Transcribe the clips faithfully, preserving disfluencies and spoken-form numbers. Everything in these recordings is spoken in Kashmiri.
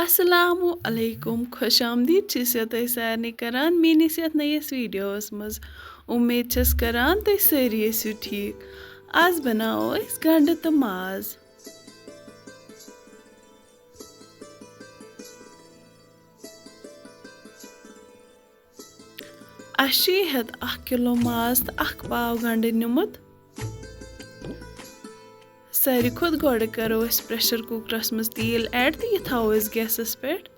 السلام علیکم، خۄش آمدید چھِس یَتھ تۄہہِ سارنٕے کران میٲنِس یَتھ نٔیِس ویڈیوَس منٛز۔ اُمید چھَس کران تُہۍ سٲری ٲسِو ٹھیٖک۔ آز بناوو أسۍ گنڈٕ تہٕ ماز۔ اَسہِ چھُ یہِ ہٮ۪تھ اَکھ کِلوٗ ماز تہٕ اَکھ پاو گنڈٕ نیُمُت۔ ساروی کھۄتہٕ گۄڈٕ کرو أسۍ پریشر کوکرس منٛز تیٖل ایڈ تہٕ یہِ تھاوو أسۍ گیسَس پٮ۪ٹھ۔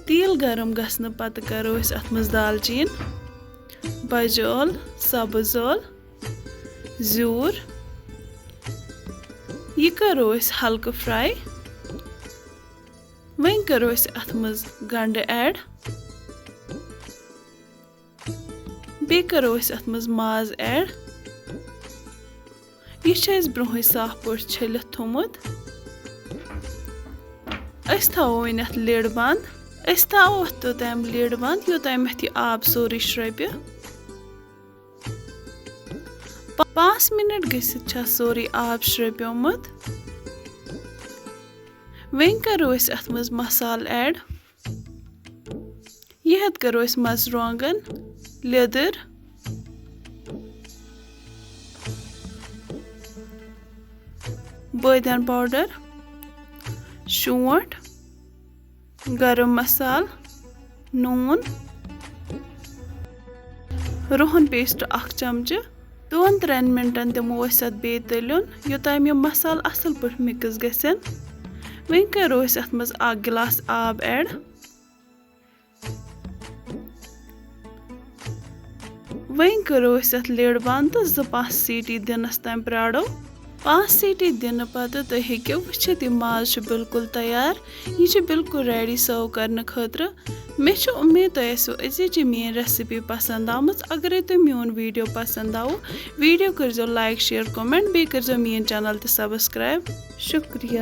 تیٖل گرم گژھنہٕ پتہٕ کرو أسۍ اَتھ منٛز دالچیٖن، بجہِ ٲل، سبٕز ٲل، زیُر۔ یہِ کرو أسۍ ہلکہٕ فراے۔ وۄنۍ کرو أسۍ اَتھ منٛز گنڈٕ ایڈ۔ بیٚیہِ کرو أسۍ اَتھ منٛز ماز ایڈ۔ یہِ چھُ اَسہِ برونٛہٕے صاف پٲٹھۍ چھٔلِتھ تھوٚمُت۔ أسۍ تھاوو وۄنۍ اَتھ لِڈ بنٛد۔ أسۍ تھاوو اَتھ توٚتام لِڈ بنٛد، یوٚتام اَتھ یہِ آب سورُے شرٛوپہِ۔ پا-، پانٛژھ مِنٹ گٔژھِتھ چھُ اَتھ سورُے آب شرٛوپیومُت۔ وۄنۍ کرو أسۍ اَتھ منٛز مصالہٕ ایڈ۔ یہِ ہٮ۪تھ کرو أسۍ مرژٕوانٛگن، لیٚدٕر، بٲدیان پاوڈر، شونٛٹھ، گرم مسالہٕ، نوٗن، رُہن پیسٹ اکھ چمچہٕ۔ دۄن ترٛٮ۪ن مِنٹَن دِمو أسۍ اَتھ بیٚیہِ تٔلیُن، یوٚتام یِم مصالہٕ اَصٕل پٲٹھۍ مِکٕس گژھن۔ وۄنۍ کَرو أسۍ اَتھ منٛز اَکھ گِلاس آب ایڈ۔ وۄنۍ کَرو أسۍ اَتھ لِڈ بنٛد تہٕ زٕ پانٛژھ سیٖٹی دِنَس تام پرٛارو۔ پانٛژھ سیٖٹی دِنہٕ پَتہٕ تُہۍ ہیٚکِو وٕچھِتھ، یہِ ماز چھُ بالکل تیار۔ یہِ چھُ بالکل ریڈی سرو کرنہٕ خٲطرٕ۔ مےٚ چھِ اُمید تۄہہِ آسِوٕ أزِچ یہِ میٲنۍ ریسپی پسنٛد آمٕژ۔ اگرے تۄہہِ میون ویڈیو پسنٛد آو، ویڈیو کٔرزیو لایک، شیئر، کمنٹ، بیٚیہِ کٔرزیو میٲنۍ چینل تہِ سبسکرائب۔ شُکریہ۔